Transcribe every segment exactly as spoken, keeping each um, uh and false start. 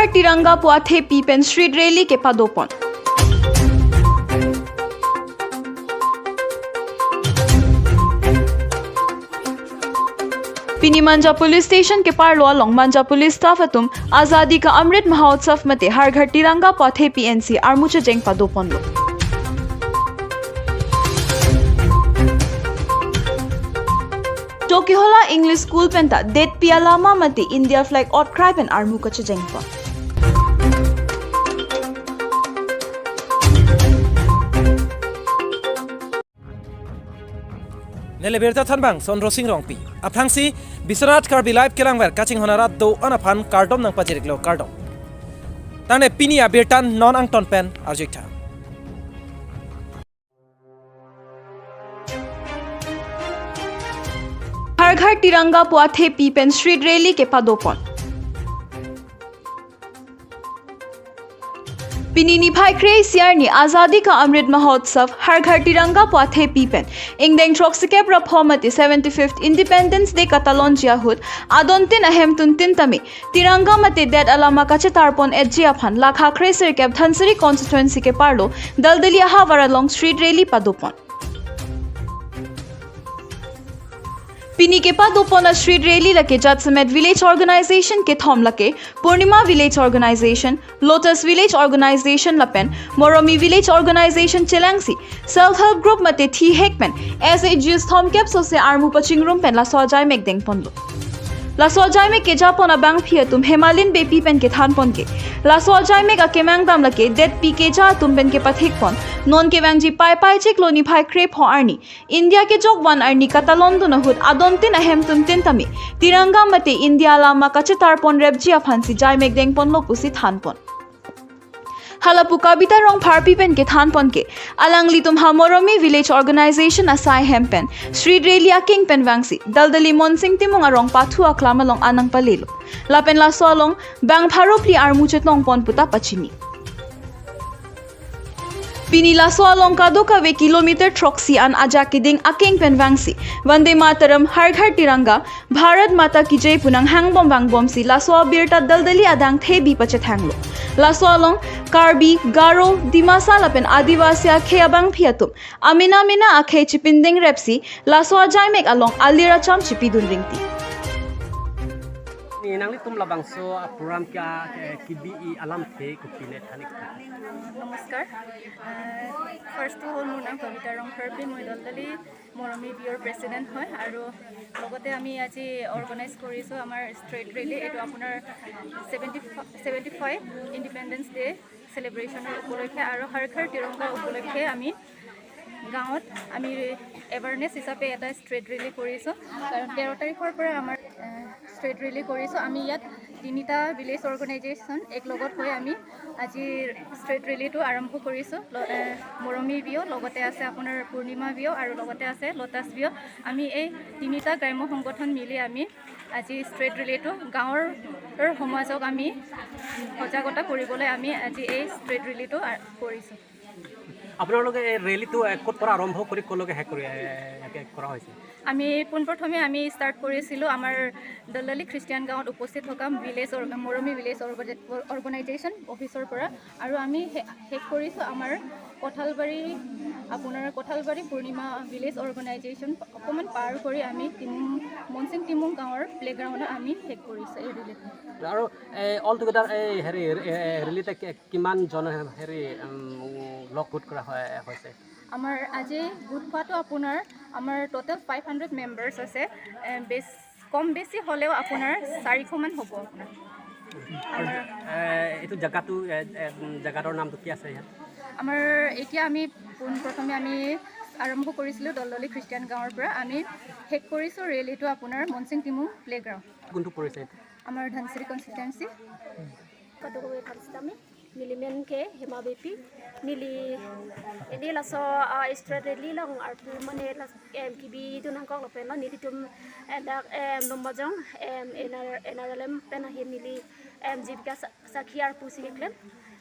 Tiranga pu athepi pen street rally kepadopon. Pini Manja Police Station keparlo along Manja Police staff atum Azadi Ka Amrit Mahotsav mate Har Ghar Tiranga pu athepi pensi armu chejeng padoponlo. Chokihola English School penta detpi alama mate India flag otkrai pen armu kachejengpon. Neli birta thanbang Sondro Sing Rongpi. Aphrangsi Biswanath Karbi Live kelangver kachinghon arat do-an aphan kardom nangpajiriklo, kardom. Tangte pini abirta non angton pen arjuitha. Har Ghar Tiranga pu athepi pen street rally kepadopon. Pini niphai kre-isi arni Azadi Ka Amrit Mahotsav Har Ghar Tiranga pu athepi pen ingdeng throksikep ra pho mate seventy-fifth Independence Day katalonji ahut adontin ahemtuntintame Tiranga mate det alama kachetarpon-etji aphan lakha kre-sirkep Dhansiri constituency keparlo Daldali ahavar along street rally padopon. Pini kepadopon a-street rally lake Jatsemet Village Organization kethom lake Purnima Village Organization, Lotus Village Organization lapen Moromi Village Organization chelangsi self help group mate thihek pen S H Gs thomkep sose armu pachingrum pen laso ajaimek dengponlo. Laso ajaimek kejapon abangpi atum Hemalin Beypi pen kethanpon ke, laso ajaimek akemang dam lake detpi keja atum pen kepathikpon, non kevangji Paipai chiklo niphai kre pho arni India kejok van arni katalondun ahut adontin ahemtuntintame Tiranga mate India alama kachetarponrepji aphansi jaimek dengponlo pusi thanpon. Hala pu Kabita Rongpharpi pen kethanpon ke, alanglitum ha Moromi Village Organization asai hem pen street rally akeng pen vangsi Daldali Monsing Timung arong pathu aklam along anang palelo. Lapen laso along bang pharo phli armu chetongpon puta pachini. Pini laso along kadokave kilometer throksi an ajak keding akeng pen vangsi Vande Mataram, Har Ghar Tiranga, Bharat Mata Ki Jai pu nanghangbom vangbomsi laso abirta Daldali adangthe bi pachethanglo. Laso along Karbi, Garo, Dimasa lapen Adivasi akhei abangpi atum amena mena akhei chipindengrepsi laso ajaimek along alir acham chipidun ringti. Ni nanglitum labangso a-program ke, eh, kebi-i alamthe kopine thanik? নমস্কাৰ। আহ, first of all, মোৰ নাম কবিতা ৰংফাৰপি, মই দলদলি মৰমী বিয়ৰ প্ৰেচিডেণ্ট হয়। আৰু লগতে আমি আজি অৰ্গেনাইজ কৰিছোঁ আমাৰ ষ্ট্ৰীট ৰেলী। এইটো আপোনাৰ seventy, seventy five independence day চেলিব্ৰেশ্যনৰ উপলক্ষে আৰু হৰ ঘৰ তিৰংগা উপলক্ষে আমি গাঁৱত আমি এৱেৰনেছ হিচাপে এটা ষ্ট্ৰীট ৰেলী কৰিছোঁ। কাৰণ তেৰ তাৰিখৰ পৰা আমাৰ, এ, ষ্ট্ৰীট ৰেলী কৰিছোঁ। আমি ইয়াত তিনিটা ভিলেজ অৰ্গেনাইজেশ্যন এক লগত হৈ আমি আজি ষ্ট্ৰীট ৰেলীটো আৰম্ভ কৰিছোঁ। ল-, এ, মৰমী বিয়, লগতে আছে আপোনাৰ পূৰ্ণিমা বিয় আৰু লগতে আছে লটাছ বিয়। আমি এই তিনিটা গ্ৰাম্য সংগঠন মিলি আমি আজি ষ্ট্ৰীট ৰেলীটো গাঁৱৰ সমাজক আমি সজাগতা কৰিবলৈ আমি আজি এই ষ্ট্ৰীট ৰেলীটো আ-, কৰিছোঁ। আপোনালোকে এই ৰেলীটো, এ, ক'ত পৰা আৰম্ভ কৰি ক'লৈকে শেষ কৰি, এ, এ, কৰা হৈছে? আমি পোনপ্ৰথমে আমি ষ্টাৰ্ট কৰিছিলোঁ আমাৰ দলদলি খ্ৰীষ্টিয়ান গাঁৱত উপস্থিত থকা ভিলেজ অৰ-, মৰমী ভিলেজ অৰ্গজে-, অৰ্গেনাইজেশ্যন অফিচৰ পৰা। আৰু আমি শে-, শেষ কৰিছোঁ আমাৰ কঠালবাৰী, আপোনাৰ কঠালবাৰী পূৰ্ণিমা ভিলেজ অৰ্গেনাইজেশ্যন অকণমান পাৰ কৰি আমি টিমুং, মনসিং টিমুং গাঁৱৰ প্লেগ্ৰাউণ্ডত আমি শেষ কৰিছোঁ এই ৰেলীটো। আৰু এই অল টুগেডাৰ এই হেৰি, এ, ৰেলীতে কে-, কিমানজন হেৰি, উম, লগ গোট কৰা হয়, হৈছে? আমাৰ আজি গোট খোৱাটো আপোনাৰ, আমাৰ টোটেল ফাইভ হাণ্ড্ৰেড মেম্বাৰ্ছ আছে। এ, বেছ, কম বেছি হ'লেও আপোনাৰ চাৰিশমান হ'ব আপোনাৰ। আৰু, আমাৰ এ, এইটো জেগাটো, এ, এ, উম, জেগাটোৰ নামটো কি আছে ইয়াত? আমাৰ এতিয়া আমি পোনপ্ৰথমে আমি আৰম্ভ কৰিছিলোঁ দলদলি খ্ৰীষ্টিয়ান গাঁৱৰ পৰা। আমি শেষ কৰিছোঁ ৰেলীটো আপোনাৰ মনসিং টিমুং প্লেগ্ৰাউণ্ড। কোনটো পৰিছে এইটো? আমাৰ Dhansiri constituency. Kadokave than sitame, neli men ke Hema Beypi, neli, neli laso, ah, strict rally along arpu mane las-, em, kebidun nangkok lapen lo nelitum, em, dak, em, Lumbajong, em, N R, N R L M pen ahin neli, em, Jibika Sa-, Sakhi arpu si keklem.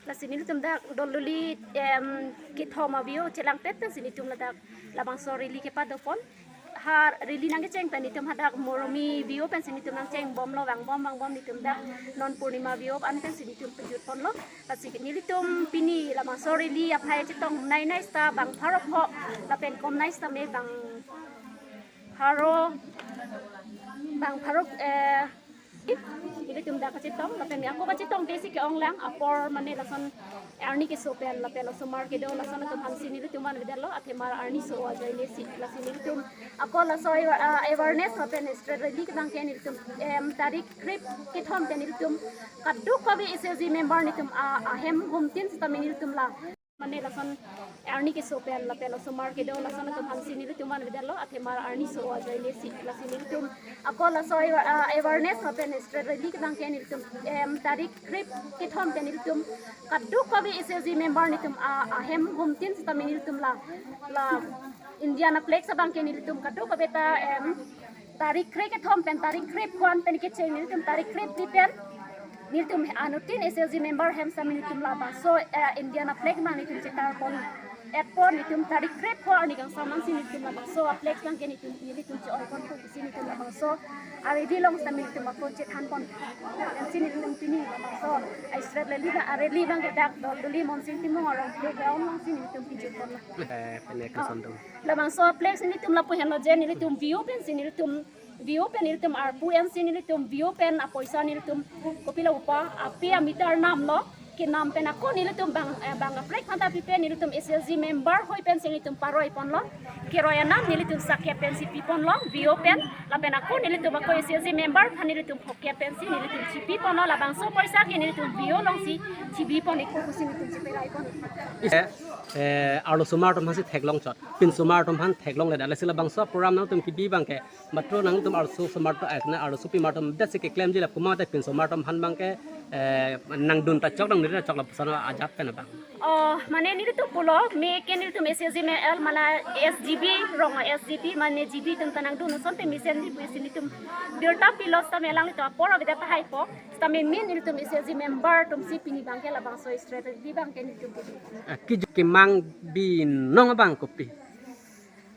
Lasi nelitum dak dol doli, em, kethom abiyo chelangpet pensi nelitum ladak labangso rally kepadopon. Ha rally nangkecheng pen nelitum hadak Moromi V O pensi nelitum nangchengbomlo, vangbom vangbom nelitum dak non Purnima V O an pensi nelitum pejutponlo. Lasi nelitum pini labangso rally aphai chetong nainai seta bang pharo pho lapen komnai seta me bang pharo, bang pharo, eh, nelitum dak kachetong lapen ako kachetongte si ke-onglang apor mane lason arni keso pen lapen osomar kedo lason atum aphansi nelitum vanvedetlo, athema arni so ajoine si. Lasi nelitum ako laso awa-, ah, awareness lapen street rally abangke nelitum, em, tarik krep kethom pen nelitum kadokave S H G member nelitum, ah, ahem humtin seta me nelitum la mane lason arni keso pen lapen osomar kedo lason atum aphansi nelitum vanvedetlo, athema arni so ajoine si. Lasi nelitum ako laso awa-, ah, awareness lapen street rally abangke nelitum, em, tarik krep kethom pen nelitum kadokave S H G member nelitum, ah, ahem humtin seta me nelitum la, la Indian a flag abangke nelitum kadokave ta, em, tarik krep kethom pen tarik krep pho an pen kecheng nelitum tarik krep phli pen nelitum anuttin S H G member hem seta me nelitum labangso, eh, Indian a flag abang nelitum chetarpon-etpon nelitum tarik krep pho arni kangsam ansi nelitum labangso a flag abangke nelitum, nelitum che-oiponpo pusi nelitum labangso a rally along seta me nelitum ako chethanpon. Ansi nelitum pini labangso a street rally abang, a rally abangke dak Daldali Monsing Timung arong playground alongsi nelitum pejutponlo. Eh, pene kason dong. Labangso a flag si nelitum lapu henlo je nelitum V O pensi nelitum V O pen nelitum arpu ensi nelitum V O pen apoisa nelitum kopilo upa api amita arnamlo, kenam pen ako nelitum bang, eh, bang a flag aphanta pipe nelitum S H G member hoi pensi nelitum paroiponlo, keroi anam nelitum sakep pensi piponlo V O pen, lapen ako nelitum ako S H G member aphan nelitum phokep pensi nelitum chipiponlo, labangso poisa ke nelitum V O alongsi chibipon-ikpo pusi nelitum chiperaipon. Eh, eh, arlosomar atum aphansi theklong chot, pinsomar atum aphan theklongledet, lasi labangso program nangtum kebi abangke matro nangtum arlosomar atum, eh, na arlosopimar atum det si keklemji, la komat pinsomar atum aphan abangke, eh, nangdun ta chok, nangdun ta chok lapuson ajat pen abang. Oh, mane nelitum pulo, me ke nelitum S H G me el mane S G B rong, S G B mane G B atum ta nangdun asonte mesenji pusi nelitum birta pilo seta me alanglitum apor avedet tahaipo, seta me min nelitum S H G member atumsi pini abangke labangso street rally abangke nelitum pini. Ah, kejok kemang binong abang kopi?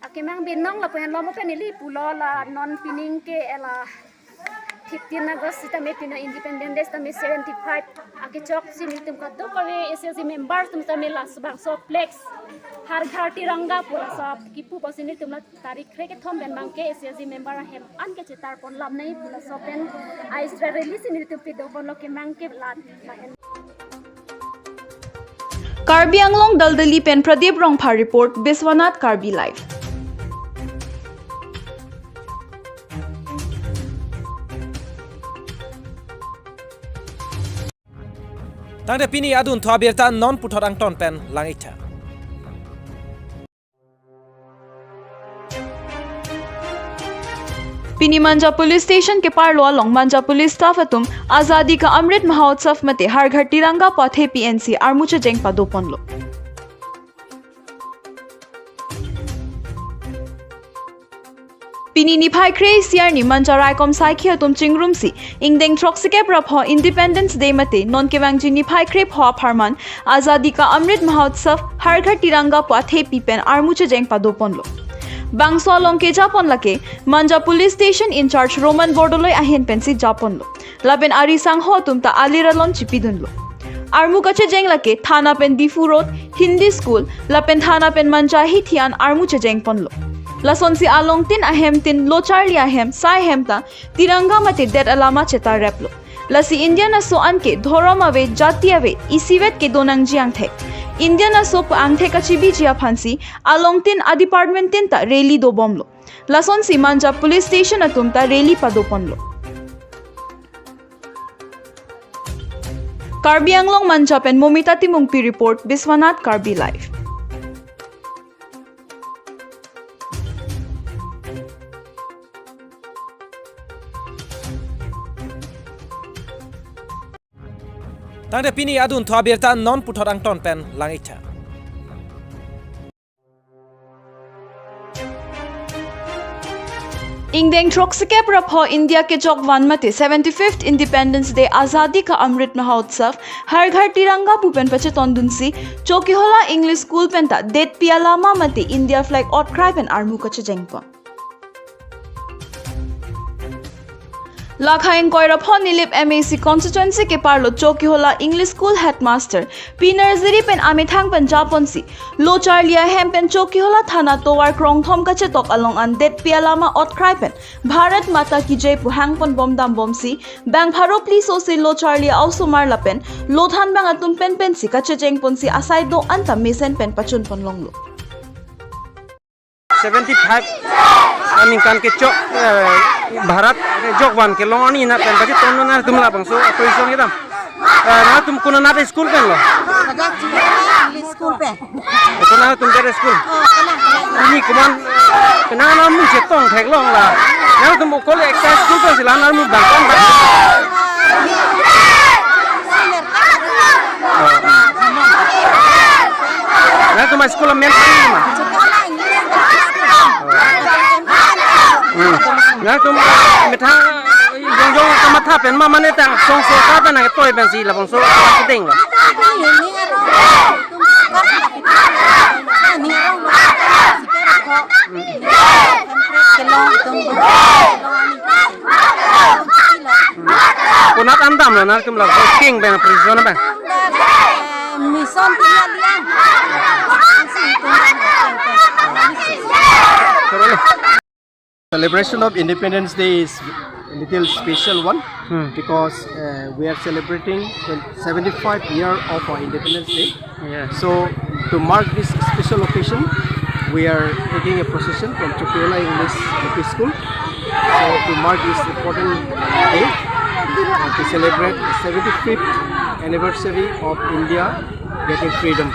Akemang binong lapu henlo mo pen neli pulo la non pining ke ela fifteen August sitame pini Independence Day sitame seventy-five akechoksi nelitum kadokave S H G member atum sitame labangso flex Har Ghar Tiranga pu laso kipu pusi nelitum la tarik krep kethom pen abangke S H G member ahem an ke chetarpon lamnei pu laso pen a street rally si nelitum pidoponlo kemang ke la lahen. Karbi Anglong Daldali pen Pradip Rongphar report, Biswanath Karbi Live. Tangte pini adunthu abirta non puthot angton pen lang-iktha. Pini Manja Police Station keparlo along Manja Police Staff atum Azadi Ka Amrit Mahotsav mate Har Ghar Tiranga pu athepi ensi armu chejeng padoponlo. Pini niphai kre-isi arni Manja raikom saikhi atum chingrumsi ingdeng throksikep ra pho Independence Day mate non kevangji niphai krepho apharman Azadi Ka Amrit Mahotsav Har Ghar Tiranga pu athepi pen armu chejeng padoponlo. Bangso along kejapon lake Manja Police Station in-charge Roman Bordoloi ahin pensi japonlo. Lapen ari sangho atum ta alir alon chipidunlo. Armu kachejeng lake thana pen Diphu Road, Hindi School, lapen thana pen Manja hithi an armu chejengponlo. Lasonsi alongtin ahemtin lo charli ahem, sai ahem ta Tiranga mate det alama chetarreplo. Lasi Indian aso anke dhorom ave, jati ave, isivet kedo nangji angthek. Indian aso pu angthek kachebiji aphansi alongtin a department tin ta rally dobomlo. Lasonsi Manja Police Station atum ta rally padoponlo. Karbi Anglong Manja pen Momita Timungpi report, Biswanath Karbi Live. Tangte pini adunthu abirta non puthot angton pen lang-iktha. Ingdeng throksikep ra pho India kejok van mate seventy-fifth Independence Day Azadi Ka Amrit Mahotsav Har Ghar Tiranga pu pen pachetondunsi Chokihola English School pen ta detpi alama mate India flag otkrai pen armu kachejengpon. Lakha ingkoi ra pho Nilip M A C constituency keparlo Chokihola English School headmaster P Narziri pen amethang pen japonsi lo charli ahem pen Chokihola thana tovar krongthom kachetok along an detpi alama otkrai pen Bharat Mata Ki Jai pu hangpon bomdam bomsi bang pharo phli sose lo charli a-osomar lapen lo thanbang atum pen pensi kachecheng ponsi asai do-an ta mesen pen pachun pon longlo. Seventy five aningkan kechok, eh, Bharat kejok van kelong arni nat pen kacheton nangtum labangso atoison kedam. Eh, nangtum konat a-school pen lo? Ajak ji English school pen. Konat atum ke school? Oh, kalang, kalang. Ini komat penang nangmu chetong theklong la. Nangtum okol ekta school pensi la nangmu bangkan bang. Senior. Nangtum a-school amen than ma? Sekolah English. Hmm. Nangtum methang jongjong kamatha pen ma mane tang song so ka pen nangtoi pensi labangso kedeng lo. Ini, ini arong. Ini arong. Kelong tum. Konat an damlo nangtum la king pen prison pen. Mission tinggal liang. Chorolo. Celebration of Independence Day is a little special one Hmm. because uh, we are celebrating the seventy-five year of our Independence Day. Yeah. So to mark this special occasion, we are taking a procession from Chokihola English L P School. So to mark this important day, uh, to celebrate the seventy-fifth anniversary of India getting freedom.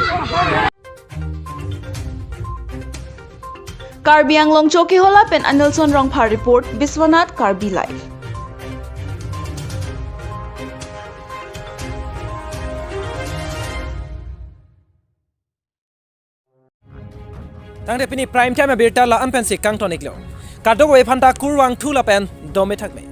Karbi Anglong Chokihola pen Anilson Rongphar report, Biswanath Karbi Live. Tangte pini prime time abirta la-an pensi kangton iklo. Kadokave aphanta kurvangthu lapen dome thakme.